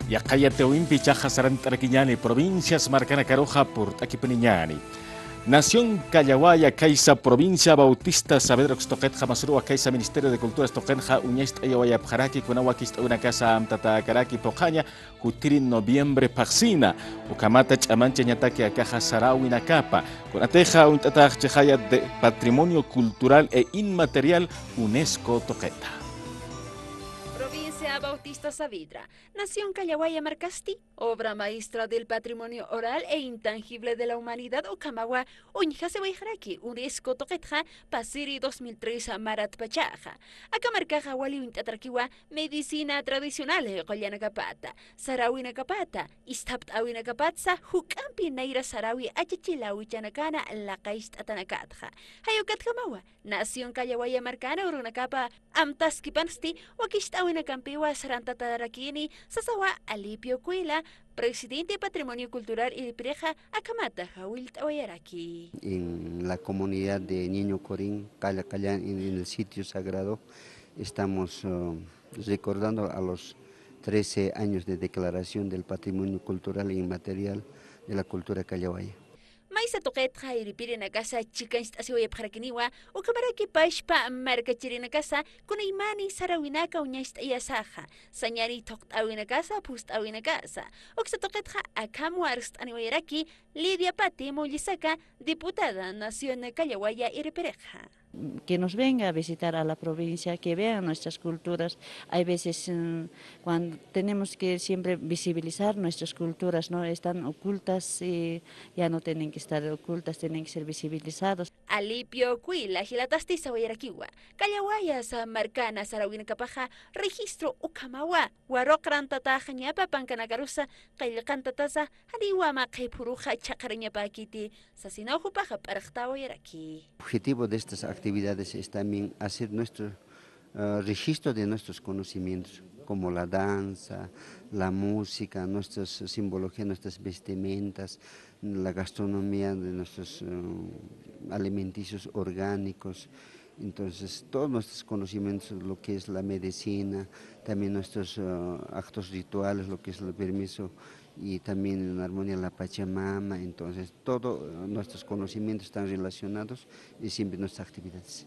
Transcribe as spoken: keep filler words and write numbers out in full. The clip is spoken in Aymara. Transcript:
Yaqha yatiyäwimpi ichaxa sarant'arakiñäni provincias markanakaruxa purt'akipuniñäni. Nación Callawaya kaysa provincia Bautista Saavedra uksa tuqitxa masuruwa kaysa Ministerio de Culturas tuqinxa uñacht'ayawayapxaraki kuna wakicht'äwinakasa amtatäkaraki phuqhaña jutiri noviembre phaxsina, ukhamata ch'amanchañataki akaxa saräwinakapa, kunatixa uñt'atax chixaya de Patrimonio Cultural e Inmaterial UNESCO tuqita. Provincia Bautista Saavedra, Nación Callawaya markasti, obra maestra del patrimonio oral e intangible de la humanidad ukhamawa uñjasiwayxaraki UNESCO tuqitxa pasiri dos mil tres maratpachaxa. Aka markaxa wali uñt'atarakiwa medicina tradicional qullanakapata, saräwinakapata, isthapt'äwinakapatsa juk'ampi nayra saräwi achachiläwichanakana laqacht'atanakatxa. Jay ukatjamawa, Nación Callawaya markana urunakapa amtaskipansti wakicht'äwinakampiwa sarantatarakini sasawa Alipio Cuila, presidente Patrimonio Cultural irpirixa akhamata jawillt'awayaraki. En la comunidad de Niño Corín, Qalla Qallan, en, en el sitio sagrado, estamos, eh, recordando a los trece años de declaración del patrimonio cultural e inmaterial de la cultura callawaya. Maysa tuqitxa irpirinakasa chikancht'asiwayapxarakiniwa, ukhamaraki pachpa markachirinakasa kunaymani saräwinaka uñacht'ayasaxa, sañani thuqt'äwinakasa, phust'äwinakasa. Uksa tuqitxa akham arst'aniwayaraki Lidia Pati Mullisaka, diputada Nación Callawaya irpirixa. Que nos venga a visitar a la provincia, que vean nuestras culturas. Hay veces, mm, cuando tenemos que siempre visibilizar nuestras culturas, ¿no? Están ocultas y ya no tienen que estar ocultas, tienen que ser visibilizados. Alipio Cuila jilatasti sawayarakiwa, Callawayasa markana saräwinakapaxa registro ukhamawa, waruqrantataxa ñapa pankanakarusa qillqantatasa, janiwa mä qhipüruxa chhaqharañapäkiti, sasinaw jupaxa p'arxtawayaraki. Objetivo de estas actividades es también hacer nuestro, eh, registro de nuestros conocimientos, como la danza, la música, nuestras simbologías, nuestras vestimentas, la gastronomía de nuestros, eh, alimenticios orgánicos. Entonces, todos nuestros conocimientos, lo que es la medicina, también nuestros, eh, actos rituales, lo que es el permiso, y también en armonía la Pachamama. Entonces, todos, eh, nuestros conocimientos están relacionados y siempre nuestras actividades.